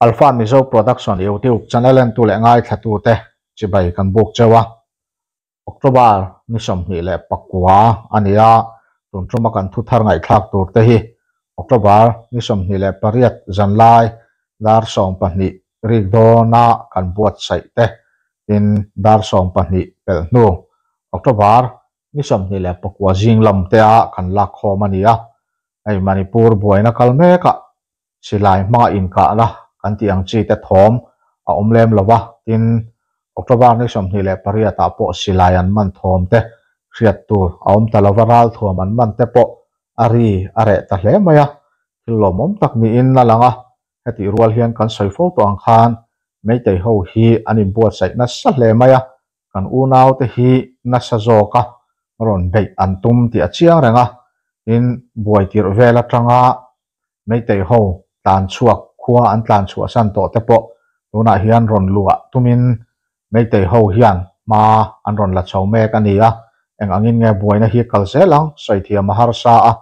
Alpha Mizo Production YouTube channel entu leh ngaithlatute chibai kan buk cheu a. October ni 29 a ni a, tun tuma kan thu thar ngaihthlak tur te hi October ni 28 zanlai dar 12 rik dawna kan buatsaih te tin dar 12 pelh hnu October ni 29 zing lam te a kan lak khawm a ni a. Hei Manipur buaina kal mekah silai hmanga inkahna kan tih ang chi te thawm a awm lem lo va, tin October ni 28 ah pawh silai an man thawm te hriat tur a awm ta lo va, ralthuam an man te pawh a ri a reh ta hle mai a, thil lawmawm tak niin a lang a, hetih rual hian kan sawi fo tawh ang khan Meitei ho hi an inbuatsaih nasa hle mai a, kan unaute hi nasa zawka rawn beih an tum tih a chiang reng a, tin buai tirh vel atanga Meitei ho tlan chhuak khua an tlan chhuahsan tawh te pawh tunah hian rawn luah tumin Meitei ho hian hma an rawn la chho mek a ni a, eng angin nge buaina hi kal zel ang sawi thiam a harsa a,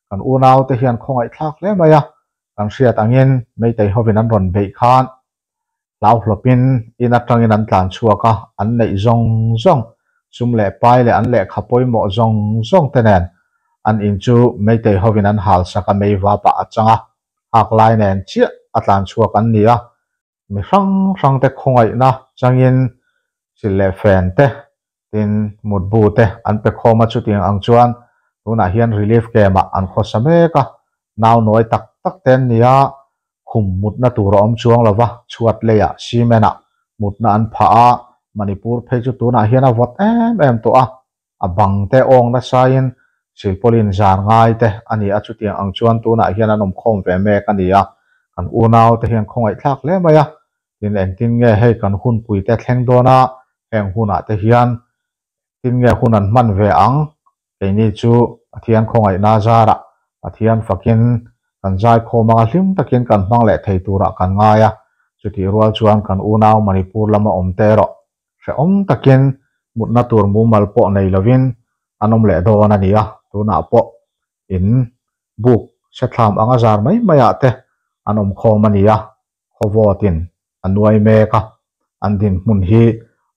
kan unaute hian khawngaihthlak hle mai a, kan hriat angin Meitei hovin an rawn beih khan hlauhlawpin in atangin an tlan chhuak a, an neih zawng zawng, sum leh pai leh an lehkha pawimawh zawng zawng te nen an in chu Meitei hovin an hal sak a, meiva pah a chang a, hak lai nen chiah a tlan chhuak an ni a, mi hrang hrang te khawngaihna changin silh leh fen te tin mutbu te an pe khawm a, chutiang ang chuan tunah hian relief camp ah an khawsa mek a, nau nawi tak tak te an ni a, khum mutna tur a awm chuang lo va, chhuat leiah cement ah mutna an phah a, Manipur phei chu tunah hian a vawt em em tawh a, a bang te awng nasain silpawlin zar ngai te a ni a, chutiang ang chuan tunah hian an awm khawm ve mek a ni a, kan unau te hian khawngaihthlak hle mai a, tin engtin nge hei kan hunpui te thleng dawn a, heng hunah te hian engtin nge hun an hman ve ang, keini chu Pathian khawngaihna zarah Pathian fakin kan zaikhawm anga hlim takin kan hmang leh thei turah kan ngai a, chutih rual chuan kan unau Manipur lama awm te erawh hrehawm takin mutna tur mumal pawh nei lovin an awm leh dawn a ni a, tunah pawh in buk hretthlam anga zar mai maiah te an awm khawm a ni a. Khawvawtin a nuai mek a, an dinhmun hi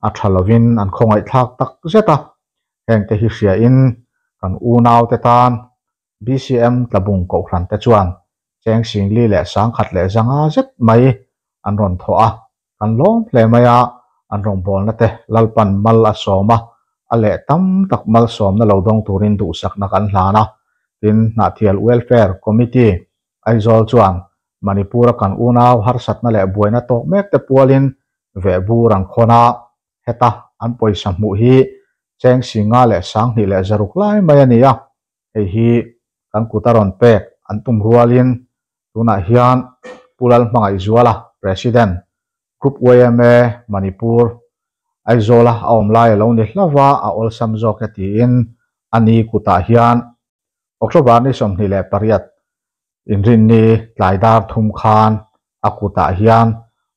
a tha lovin an khawngaihthlak tak zet a, hengte hi hriain kan unaute tan BCM Tlabung Kohhran te chuan cheng singli leh sangkhat leh zanga zet mai an rawn thawh a, kan lawm hle mai a, an rawngbawlna te Lalpan mal a sawm a, a leh tam tak malsawmna lo dawng turin duhsakna kan hlan a, tin Hnahthial Welfare Committee Aizawl chuan Manipur-a kan unau harsatna leh buaina tawk mek te pualin vehbur an khawn a, heta an pawisa hmuh hi cheng singa leh sanghnih leh zaruk lai mai a ni a, hei hi kan kut a rawn pek an tum rualin tunah hian Pu Lalhmangaihzuala, President, Group yma Manipur, Aizawla a awm lai a lo ni hlauh a, a awlsam zawk e tiin a ni kutah hian October ni 28 Inrinni tlai dar thum khan a kutah hian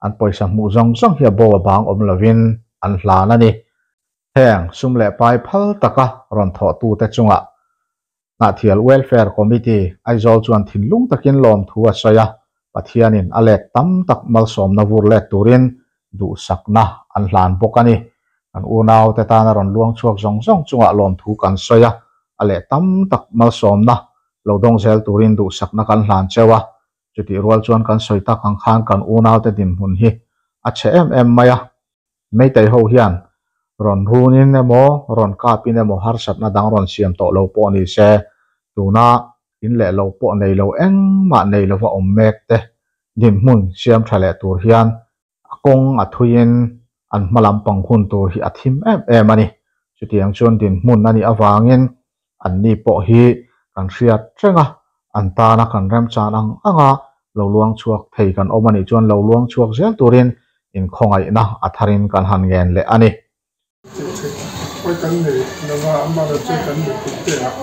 an pawisa hmuh zawng zawng hi a bo a bang awm lovin an hlan a ni. Heng sum leh pai phal taka rawn thawhtute chungah Hnahthial Welfare Committee, Aizawl chuan thinlung takin lawmthu a sawi a, Pathianin a let tam tak malsawmna vur let turin duhsakna an hlan bawk a ni. Kan unaute tana rawn luang chhuak zawng zawng chungah lawmthu kan sawi a, a leh tam tak malsawmna lo dawng zel turin duhsakna kan hlan cheu a. Chutih rual chuan kan sawi tak ang khan kan unaute dinhmun hi a chhe em em mai a. Meitei ho hian rawn runin emaw rawn kapin emaw harsatna dang rawn siam tawh lo pawh ni se, tuna in leh lo pawh nei lo engmah nei lova awm mek te dinhmun siam tha leh tur hian a kawng a thuiin an hma lampang hun tur hi a thim em em a ni. Chutiang chuan dinhmun a nih avangin anni pawh hi kan hriat reng a, an tana kan remchan ang anga lo luang chhuak thei kan awm a nih chuan lo luang chhuak zel turin inkhawngaihna a tharin kan han ngen leh a ni. Pawi kan nei lova, amaherawhchu chu kan mipui te ah,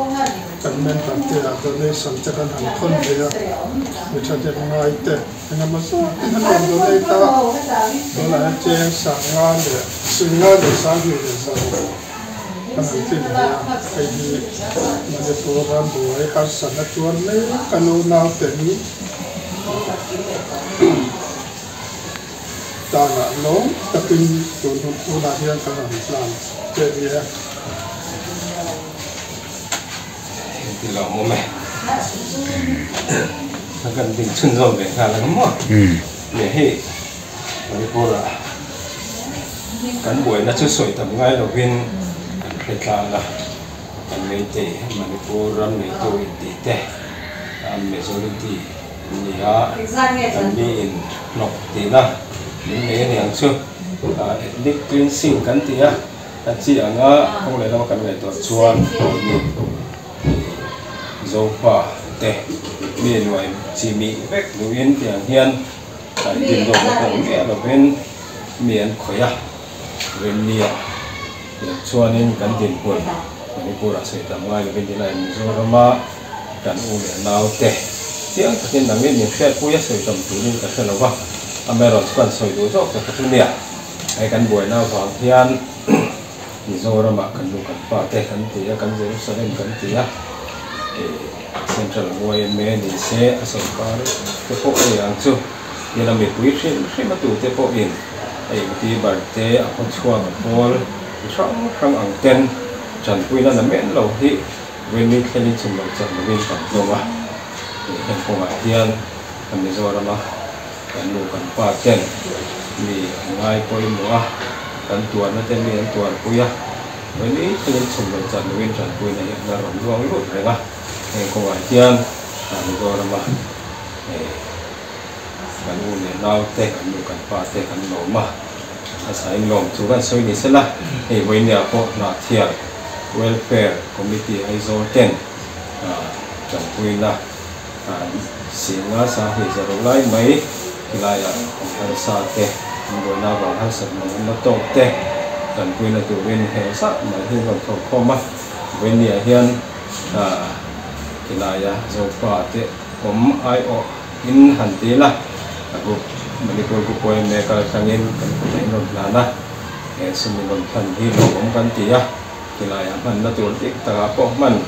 kan member te ah donation te kan han thawn ve a, mi thahnem ngai te engemaw zawkin an rawn donate a, tunah hian cheng sanga leh singa leh sanghnih leh zaruk kan han tlin ve a, hei hi Manipur ram buai harsatna tuar mek kan unau ten. Tanah lawm takin tun hun tunah hian kan rawn plan che ni e. Engti lo awm e. A kan ding chhunzawm ve nghal ang maw? Nge hei Manipur ah kan buaina chu sawi tam ngai lovin kan hre tlang a, kan Meitei Manipur ram neitu intih te majority an ni a, kan mi in hnawk tihna min nei a niang chu ethnic cleansing kan ti a. A chi anga kawng leh lama kan ngaihtuah chuan keini Zopa te mi nuai chi mih vek duhin tiang hian a inrin dawhna pawh miah lovin mi an khawih a, Remnia tiang chuanin kan dinhmun Manipur-ah sawi tam ngai lovin tilai Mizorama kan u leh nau te chiang takin nangin min hriatpui a sawi tam turin ka hre lo va, amaherawhchu kan sawi duh zawk tak chu nia. Hei kan buaina avang hian Mizoramah kan nu kan pa te kan ti a, kan Jerusalem kan ti a, Central yma ni se a sawrkar te pawh ei ang chu ila mipui hrim hrim a tute pawhin a inti bar te a khawchhuak a pawl chi hrang hrang ang ten tanpuina na men lo hi Vemi thlengin chhun lo chan lovin kan tlawm a, heng kawngah hian Mizorama Kan nu kan pa ten mi an ngai pawimawh a, kan tuarna te mi an tuarpui a, vawini thlengin chhun lo chan loin tanpuina hi an la rawn luang lut reng a, heng kawngah hian Mizorama kan u leh nau te, kan nu kan pa te kan lawm a, a sain lawm chu kan sawi ni sela, hei vawinia pawh Hnahthial Welfare Committee Aizawl ten tanpuina Singa Sahni za ro lai mai khilaiah an harsa te, an buaina avang harsat mang an la tawk te tanpuina turin hel zat mai hi an rawn thawk khawm a. Vawinia hian khilaia Zopa te awm aiawh in han ti ila, a group Manipur group yma kal atangin kan kutah in rawn hlan a, he sum in rawn hlan hi lawmawm kan ti a, khilaiah hmanna tur dik takah pawh hman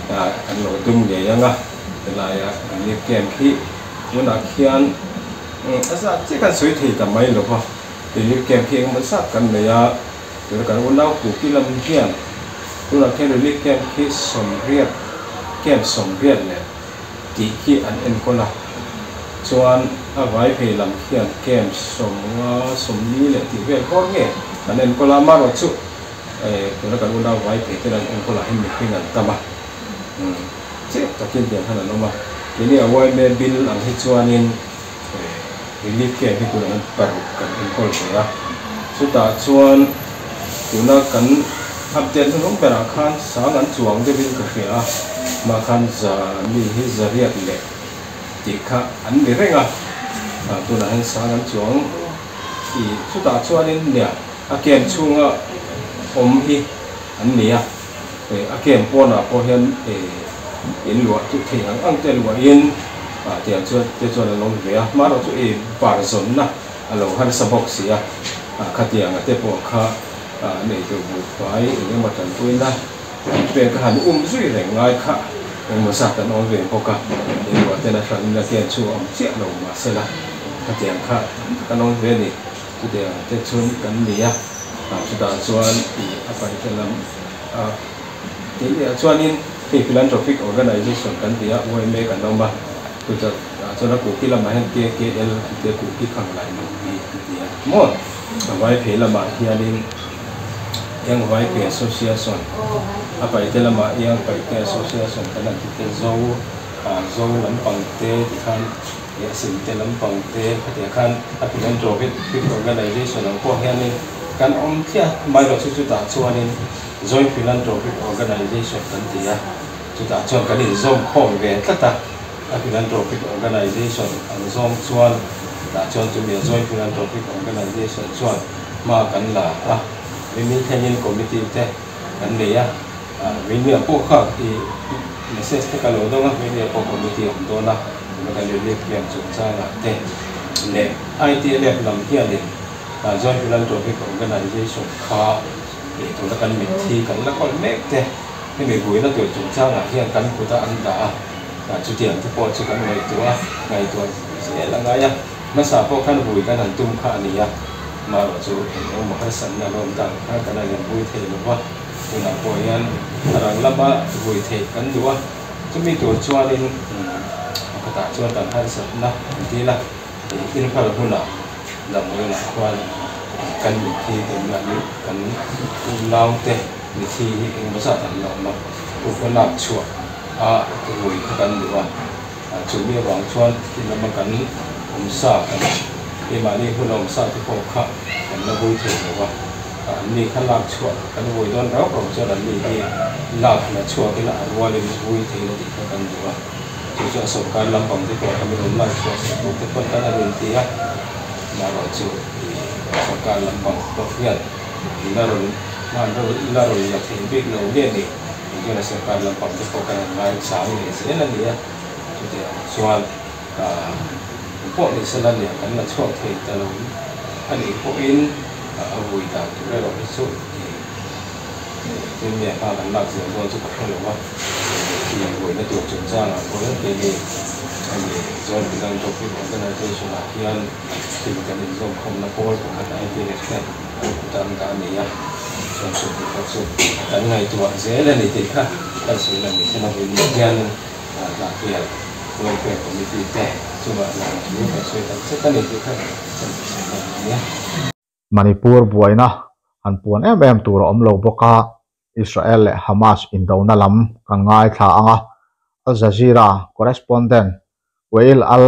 kan lo tum ngei ang a, helaia relief camp hi tunah khian a zat chiah kan sawi thei ta mai lo va, relief camp hi engemaw zat kan nei a, tuna kan unau Kuki lam hian tunah khian relief camp hi sawmriat camp sawmriat leh tih hi an enkawl a, chuan a vai phei lam khian camp sawmnga sawmli leh tih vel bawr nge an enkawl a, amaherawhchu. Tuna kan unau vai thei ten an enkawl ah hian mihring an tam a, chiah takin tiang khan an awm a, keini a yma bill ang hi chuanin relief camp hi tunah hian paruk kan enkawl ve a, chutah chuan tuna kan update hnuhnung berah khan sang an chuang deuhin ka hria a, mah khan za mi hi zariat leh tih kha an ni reng a, tunah hian sang an chuang chutah chuanin nia. A camp chhunga awm hi an ni a, a camp pawnah pawh hian in luah chu thei ang ang te luahin tiang chuan te chuan an awm ve a, hmanraw chu ei bar zawnna a lo harsa bawk si a, khatianga te pawh kha an eitur buhfai eng emaw tanpuina an pek a han um zui reng ngai kha engemaw zat an awm ve bawk a, in luah ten a hran in a camp chhung a awm chiah lo mahsela khatiang kha tam tak an awm ve a ni. Chutiang te chhun kan ni a, chutah chuan ih a paihte lam a tih leh ah chuanin hei philanthropic organization kan ti a, yma kan awm a, chutah chuan a kuki lamah hian KKL an ti a, kuki khang lai lo hi an ti a maw? A vai phei lamah hianin Young Vaipe Association, a paihte lamah Young Paihte Association kan han ti te, Zo Zo lampang te tikhan. Leh sinte lampang te khatiang khan a philanthropic organization ang pawh hianin kan awm thliah mai lo chu chutah chuanin joint philanthropic organization kan ti a, chutah chuan kan inzawm khawm ve tlat a, a philanthropic organization ang zawng chuan chutah chuan chumi a joint philanthropic organization chuan hma kan la a, mimi thlengin committee te kan nei a, Veinia pawh kha i message te ka lo dawng a, Veinia pawh committee a awm dawn a. Tuna kan relief camp chungchangah te leh ITLF lam hianin Joint Philanthropic Organization kha ih tuna kan mitthi kan la kawl mek te hemi buaina tur chungchangah hian kan kuta an dah a, chutiang te pawh chu kan ngaihtuah a, ngaihtuah zel a ngai a. Hmasa pawh khan vui kan han tum kha a ni a, amaherawhchu eng eng maw harsatna a lawm dan kha kan han invui thei lo va, tunah pawh hian a rang lama vui theih kan duh a, chumi tur chuanin pakhatah chuan kan harsatna an dil a, inphal hunah damdawiinah khuan kan mitthi keimahni kan unaute mitthi hi engemaw zat an la awm a, upa lak chhuah a vui kha kan duh a. Chumi avang chuan khi lama kan awm sa kan keimahni hun a awm sa te pawh kha kan la vui thei lo a, an ni kha lak chhuah kan vui dawn rauh rauh chuan an ni hi lak la chhuak ila a rualin vui thei ila tih kha kan duh a, chu chu a sawrkar lampang te pawh kha min rawn lak chhuah sak tur te pawn kan a rawn ti a, amaherawhchu sawrkar lampang pawh hian la rawn la rawn la thei bik lo nge ni. Engkela sorkar lampang te pawh kan han ngai chang leh zel a ni a, chutiang chuan pawh ni sela nia kan la chhuak thei ta lo a nih pawhin a vui dan tur erawh hi chu tin nge hma kan lak zel dawn chu ka hre lo a, khi vuina tur chungchangah pawh hian keini hemi Joint Philanthropic Organization ah hian thil kan inzawmkhawmna pawl pakhat ITF te an kut an dah a ni a. Chuan chu tih kha chu kan ngaihtuah zel a ni tih kha kan sawi lan ni se la vawiin hianin Hnahkial Welfare Committee te chungah lang thu kan sawi tak zet a ni tih kha kan sawi lan a nia. Manipur buaina han puan em em tur a awm lo bawk a, Israel leh Hamas indona lam kan ngaithla ang a, Al Jazeera correspondent Wael Al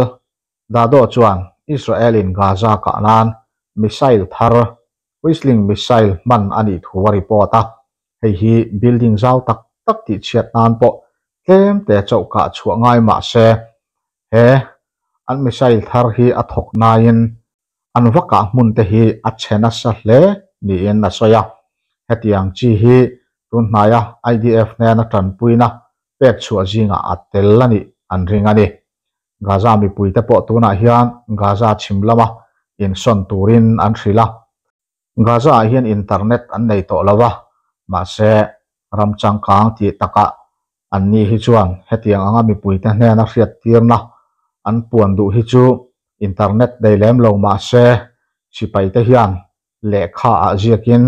Dado chuan Israel-in Gaza kah nan missile thar, Whistling missile hman a nih thu a report a, hei hi building zau tak tak tihchhiat nan pawh tlem te chauh kah chhuah ngai mah se, he an missile thar hi a thawk naiin an va kah hmun te hi a chhe nasa hle niin a sawi a. Hetiang chi hi tun hnaia IDF hnena tanpuina pek chhuah zingah a tel a nih an ring a ni. Gaza mipuite pawh tunah hian Gaza chhim lama insawn turin an hrilh a. Gaza-ah hian internet an nei tawh lo a, mahse ram changkang tih takah anni hi chuan hetiang anga mipuite hnena hriattirna an puan duh hi chu internet nei lem lo mahse sipaite hian lehkha ah ziakin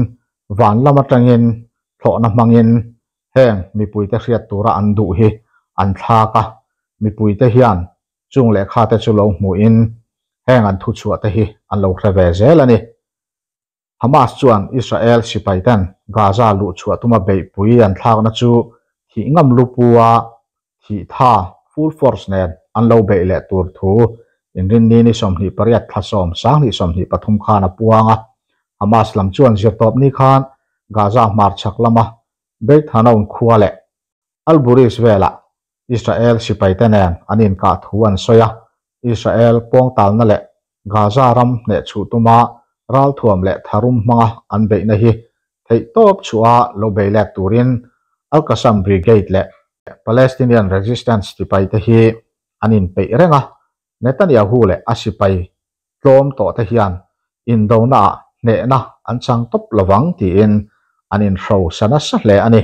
van lam atangin thlawhna hmangin heng mipuite hriat tura an duh hi an thlak a, mipuite hian chung lehkha te chu lo hmuhin heng an thuchhuah te hi an lo hre ve zel a ni. Hamas chuan Israel sipaiten Gaza luhchhuah tuma beihpui an thlakna chu thih ngam lupua thih tha full force nen an lo beih leh tur thu Inrinni ni 28 thla 10 2023 khan a puang a. Hamas lam chuan zirtawpni khan Gaza hmarchhak lama Beit Hanoun khua leh Al Bureij velah Israel sipaite nen an inkah thu an sawi a, Israel pawngtalna leh Gaza ram hnehchhuh tuma ralthuam leh tharum hmanga an beihna hi theihtawp chhuah lo bei let turin Al-Qassam Brigade leh Palestinian Resistance sipaite hi an inpeih reng a, Netanyahu leh a sipai tlawm tawh te hian indonaah hnehna an chang tawp lovang tiin an inhro sa nasa hle a ni.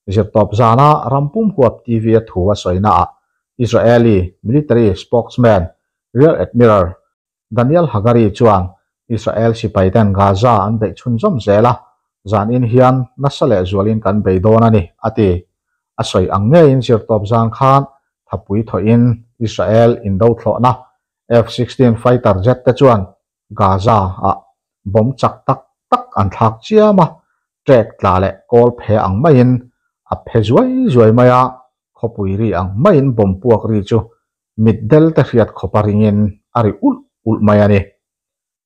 Zirtawp zana ram pum huap TV a thu a sawinaah Israeli military spokesman Rear Admiral Daniel Hagari chuan Israel sipaiten Gaza an beih chhunzawm zel a, zanin hian nasa leh zualin kan bei dawn a ni, a ti. A sawi ang ngeiin zirtawp zan khan thapui thawhin Israel indo thlawhna F-16 fighter jet te chuan Gaza ah bomb chak tak tak an thlak chiam a, trek tla leh kawl phe ang maiin a phe zuai zuai mai a, khawpui ri ang maiin bomb puak ri chu mitdel te hriat khawp a ringin a ri ulh ulh mai a ni.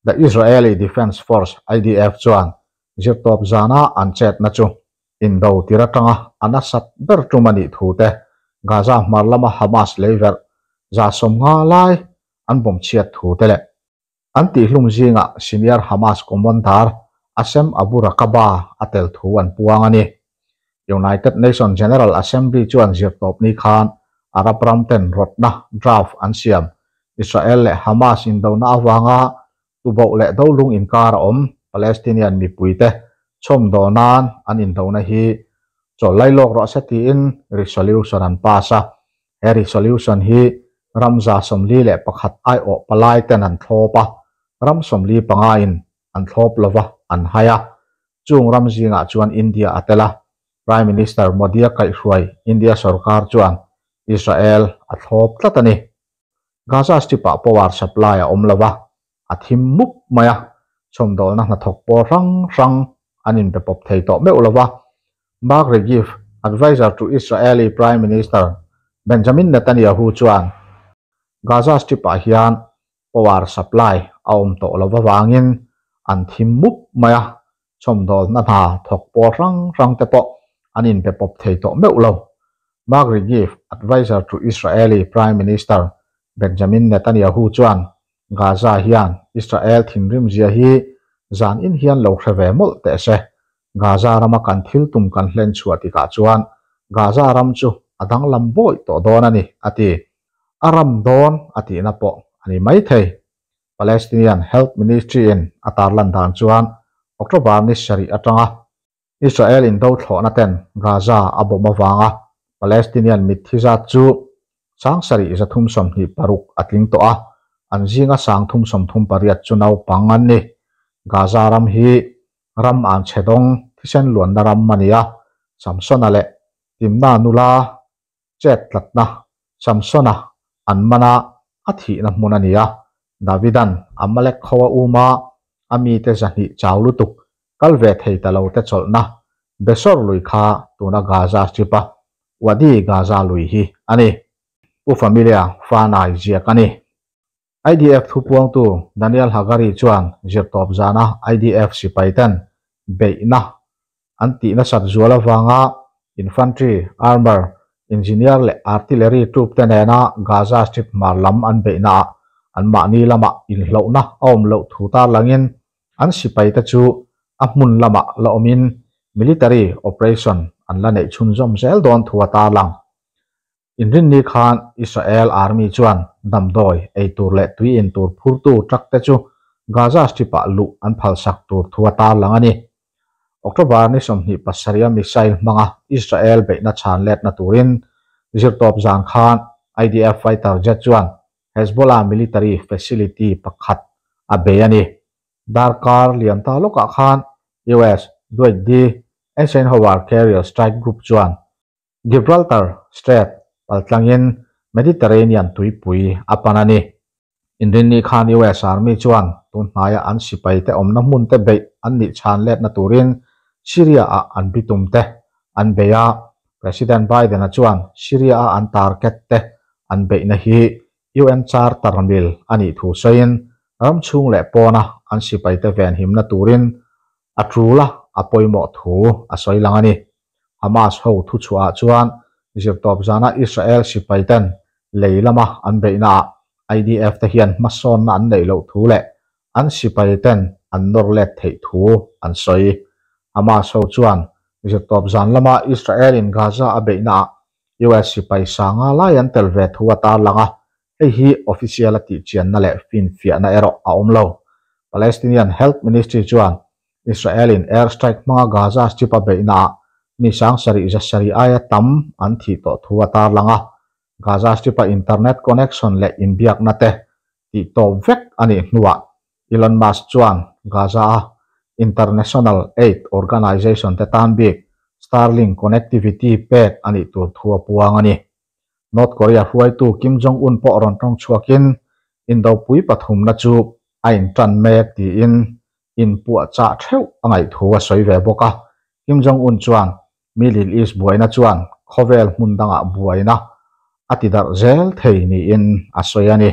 The Israeli Defence Force, IDF, chuan zirtawp zana an chetna chu indo tir atanga a nasat ber tum a nih thu te, Gaza hmar lama Hamas leiverh 150 lai an bomb chhiat thu te leh an tihhlum zingah senior Hamas commander Assem Abu Rakaba a tel thu an puang a ni. United Nations General Assembly chuan zirtawpni khan Arab ram ten rawtna draft an siam Israel leh Hamas indona avanga tuboh leh dolung inkar a awm Palestinian mipuite chhawmdaw nan an indona hi chawlh lailawk rawh se tiin resolution an pass a, he resolution hi. ram 41 aiawh palai ten an thlawp a, ram 45 in an thlawp lova an hai a. Chung ram zingah chuan India a tel a, Prime Minister Modi-a kaihhruai India sorkar chuan Israel a thlawp tlat a ni. Gaza Strip-ah power supply a awm lova, a thim mup mai a, chhawmdawlna hnathawk pawl hrang hrang an inbe pawp thei tawh meuh lova. Mark Regev, adviser to Israeli Prime Minister Benjamin Netanyahu chuan Gaza Strip-ah hian power supply a awm tawh lo avangin an thim mup mai a, chhawmdawlna hna thawk pawl hrang hrang te pawh an inbe pawp thei tawh meuh lo. Mark Regev, adviser to Israeli Prime Minister Benjamin Netanyahu chuan Gaza hian Israel thinrim zia hi zan in hian lo hre ve mawlh teh se. Gaza rama kan thil tum kan hlen chhuah tikah chuan Gaza ram chu a danglam bawi tawh dawn a ni, a ti. A ram dawn a tihna pawh a ni maithei. Palestinian Health Ministry in a tarlan dan chuan October ni sarih atanga Israel in do thlawhna ten Gaza a bawm avanga Palestinian mitthi zat chu 7326 a tling tawh a, an zinga 338 chu naupang an ni. Gaza ram hi ram an chhe dawng thisen luanna ram a ni a, Samsona leh Timna nula chet tlatna Samsona an mana a thihna hmun a ni a, Davidan Amalek khawa uma a mite 200 chau lutuk kal ve thei ta lo te chawlhna Besor lui kha tuna Gaza Strip-a Wadi Gaza lui hi a ni. Pu Familia Fanai ziak a ni. IDF thupuangtu Daniel Hagari chuan zirtawp zana IDF sipai ten beihna an tihna sat zual avanga infantry, armour, engineer leh artillery troop te nena Gaza Strip hmar lam an beihnaah an mahni lama inhlohna a awm loh thu tarlangin an sipai te chu a hmun lama la awmin military operation an la neih chhunzawm zel dawn thu a tarlang. Inrinni khan Israel Army chuan damdawi ei tur leh tui in tur phurtu truck te chu Gaza Strip-ah luh an phalsak tur thu a tarlang a ni. October ni 27 a missile hmanga Israel beihna chhan letna turin zirtawp zan khan IDF fighter jet chuan Hezbollah military facility pakhat a bei a ni. Darkar liam ta lawkah khan US Dwight D. Eisenhower Carrier Strike Group chuan Gibraltar Strait paltlangin Mediterranean tuipui a pan a ni. Inrinni khan US Army chuan tun hnaia an sipai te awmna hmun te beih an nih chhan letna turin Syria-ah an bitum te an bei a. President Biden-a chuan Syria-a an target te an beihna hi UN Charter mil a nih thu sawiin ram chhung leh pawna an sipai te venhimna turin a tula a pawimawh thu a sawi lang a ni. Hamas ho thu chhuah chuan zirtawp zana Israel sipai ten lei lama an beihnaah IDF te hian hmasawnna an neih loh thu leh an sipai ten an nawr let theih thu an sawi. Hamas ho chuan zirtawp zan lama Israel in Gaza a beihnaah US sipai sanga lai an tel ve thu a tarlang a, hei hi official a tihchianna leh finfiahna erawh a awm lo. Palestinian Health Ministry chuan Israel in airstrike hmanga Gaza Strip a beihnaah mi 7,700 aia tam an thih tawh thu a tarlang a, Gaza Strip-a internet connection leh inbiakna te tih tawp vek a nih hnuah Elon Musk chuan Gaza-a International Aid Organization te tan bik Starlink connectivity pek a nih tur thu a puang a ni. North Korea hruaitu Kim Jong-un pawh rawn tawng chhuakin indopui pathumna chu a intan mek tiin inpuah chah theuh a ngaih thu a sawi ve bawk a. Kim Jong-un chuan Middle East buaina chuan khawvel hmun dangah buaina a ti darh zel thei niin a sawi a ni.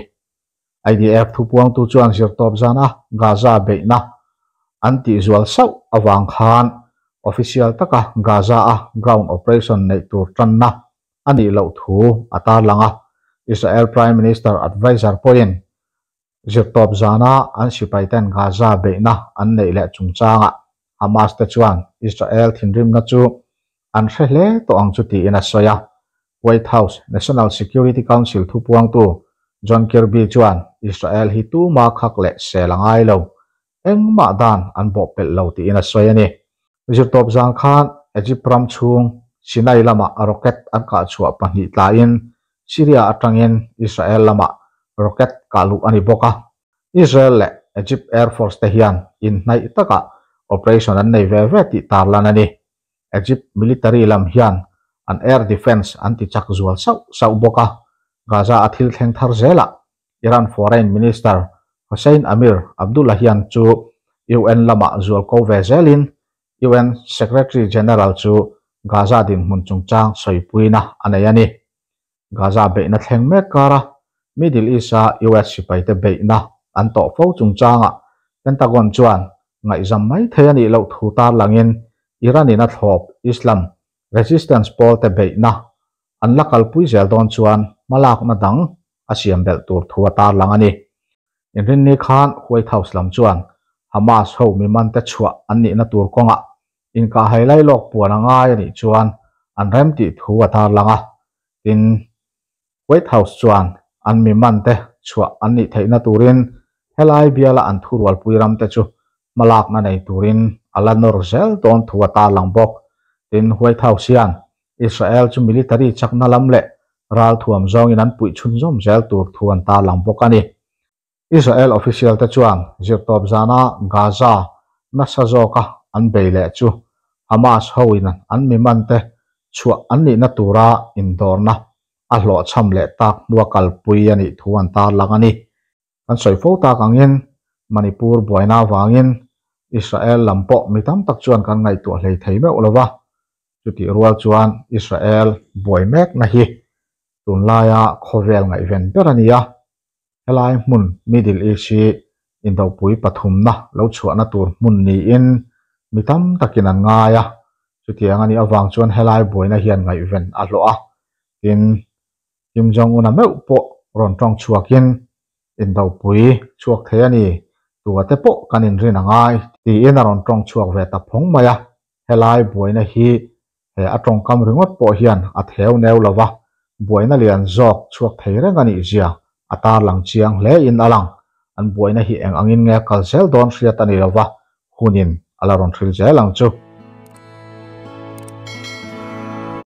IDF thupuangtu chuan zirtawp zana Gaza beihna an tihzual sauh awang khan official taka Gaza-a ground operation neih tur tanna a nih loh thu a tarlang a. Israel Prime Minister advisor pawhin zirtawp zana an sipai ten Gaza beihna an neih leh chungchanga Hamas te chuan Israel thinrimna chu an hre hle tawh ang chu tiin a sawi a. White House National Security Council thupuangtu John Kirby chuan Israel hi tuma khak leh sel a ngai lo, engmah dan an bawh pelh lo tiin a sawi a ni. Zirtawp zan khan Egypt ram chhung Sinai lama rocket an kah chhuah pahnih tlain Syria atangin Israel lamah rocket kah luh a ni bawk a. Israel leh Egypt Air Force te hian inhnaih takah operation an nei ve ve tih tarlan a ni. Egypt military lam hian an air defence an ti chak zual sauh sauh bawk a. Gaza a thil thleng thar zelah Iran Foreign Minister Hossein Amir Abdollahian chu UN lamah zual ko ve zelin UN Secretary General chu Gaza dinhmun chungchang sawipuina a nei a ni. Gaza beihna thleng mek kara Middle East-a US sipaite beihna an tawh fo chungchangah Pentagon chuan ngaihzam mai thei a nih loh thu tarlangin Iran-in a thlawp Islam Resistance pawlte beihna an la kalpui zel dawn chuan hmalakna dang a siam belh tur thu a tarlang a ni. Inrinni khan White House lam chuan Hamas ho mimante chhuah an nihna tur kawngah inkahhai lailawk puan a ngai a nih chuan an remtih thu a tarlang a. Tin, White House chuan an mimante chhuah an nih theihna turin helai biala an thurualpui ramte chu hmalakna nei turin a la nawr zel dawn thu a tarlang bawk. Tin, White House hian Israel chu military chakna lam leh ralthuam zawngin an puih chhunzawm zel tur thu an tarlang bawk a ni. Israel official te chuan zirtawp zana Gaza nasa zawka an bei leh chu Hamas hoin an mimante chhuah an nihna tura indawrna a hlawhchham leh tak hnua kalpui a nih thu an tarlang a ni. Kan sawi fo tak angin Manipur buaina avangin Israel lam pawh mi tam tak chuan kan ngaihtuah hlei thei meuh lo va, chutih rual chuan Israel buai mekna hi tunlaia khawvel ngaihven ber a ni a. Helai hmun Middle East hi indopui pathumna lo chhuahna tur hmun niin mi tam takin an ngai a, chutiang a nih avang chuan helai buaina hian ngaihven a hlawh a, tin Kim Jong-un-a meuh pawh rawn tawng chhuakin indopui chhuak thei a ni, tua te pawh kan inrin a ngai tiin a rawn tawng chhuak ve ta phawng mai a, helai buaina hi He a tawngkam ringawt pawh hian a theu neu lo va, buaina lian zawk chhuak thei reng a nih zia a tarlang chiang hle in a lang. An buaina hi eng angin nge kal zel dawn hriat a ni lo va, hunin a la rawn hril zel ang chu.